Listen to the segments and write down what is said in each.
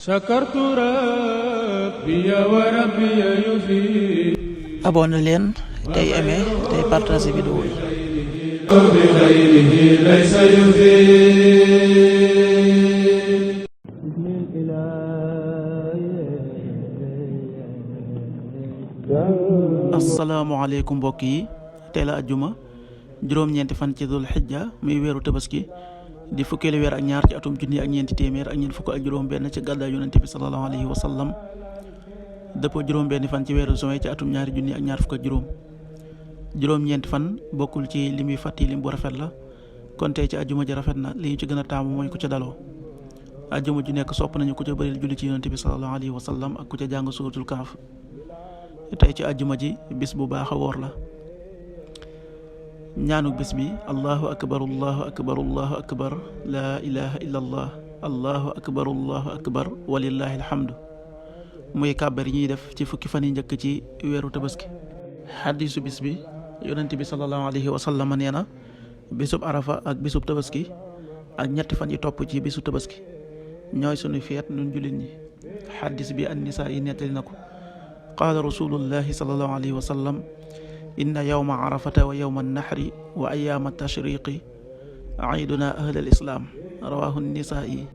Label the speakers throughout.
Speaker 1: sakartu rabbi wa rabbi yufi.
Speaker 2: abonné leen tey aimé tey partagé vidéo yi.
Speaker 1: bi xayrihi laysa yufi.
Speaker 2: asalaamaaleykum mbokk yi, tey la ajjuma juróom-ñeenti fan ci dul xijja muy weeru tabaski di fukkeelu weer ak ñaar ci atum junni ak ñeenti téeméer ak ñeent fukk ak juróom benn ci gàddaay yonente bi sallallahu alayhi wa sallam dëppoo juróom benn fan ci weeru juin ci atum ñaari junni ak ñaar fukk ak juróom-ñeenti fan bokkul ci li muy fàtti lim bu rafet la, kon tey ci ajjuma ji rafet na. li ñu ci gën a taamu mooy ku ca daloo. ajjuma ju nekk sopp nañu ku ca bëril julli ci yonente bi sallallahu alayhi wa sallam ak ku ca jàng suuratul Kahf. tey ci ajjuma ji bis bu baax a woor la. ñaanuk bis bi allahu akbar allahu akbar allahu akbar laa ilaha illa allah allahu akbar allahu akbar walillahi alhamdu, muy kàbbar yi ñuy def ci fukki fan yi njëkk ci weeru tabaski. xadiisu bis bi yonent bi sallallahu alayhi wa sallam nee na bisub arafa ak bisub tabaski ak ñetti fan yi topp ci bisu tabaski ñooy sunu feet nun jullit ñi. xadiis bi an-Nisaa yi nettali na ko. qaala rasulullahi sallallahu alayhi wa sallam inna yawma arafata wa yawma nahri wa ayyaama tashriqi aiduna ahlal islam, rawahu nisaa'i.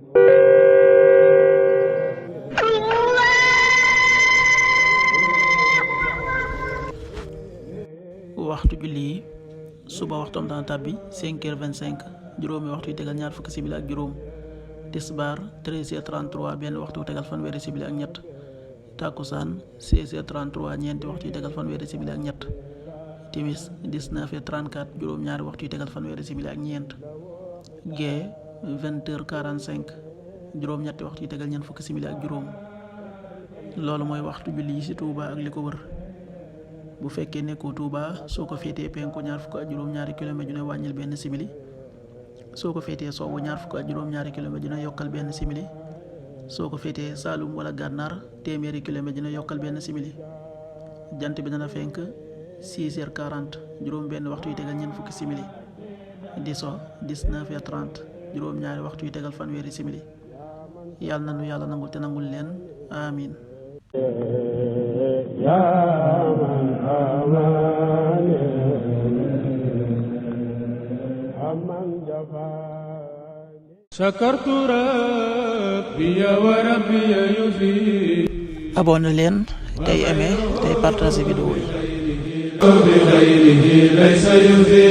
Speaker 2: waxtu julli yi suba waxtoom dana tàbbi 5h25, juróomi waxtu yu tegal ñaar fukki simili ak juróom. tisbaar 13h33, benn waxtu yu tegal fanweeri simili ak ñett. takkusaan 16h33, ñeenti waxtu yu tegal fanweeri simili ak ñett. timis 19h34, juróom-ñaari waxtu yu tegal fanweeri simili ak ñeent. gee 20h45, juróom-ñetti waxtu yu tegal ñeent fukki simili ak juróom. loolu mooy waxtu julli yi ci Touba ak li ko wër. bu fekkee nekkoo Touba, soo ko féetee penku ñaar fukk ak juróom-ñaari kilomètre ju ne wàññil benn simili. soo ko féetee sowwu ñaar fukk ak juróom-ñaari kilomètre ju ne yokkal benn simili. soo ko féetee Saalum wala Gànnaar, téeméeri kilomètre dina yokkal benn simili. jant bi dana fenk 6h40, juróom benn waxtu yu tegal ñeent fukki simili. di so 19h30, juróom ñaari waxtu yu tegal fanweeri simili. yàlla na nu yàlla nangul te nangul leen, amin.
Speaker 1: sakartu rabbi wa rabbi yufi.
Speaker 2: abonné leen tey aimé tey partagé vidéo yi.
Speaker 1: bi xayrihi laysa yufi.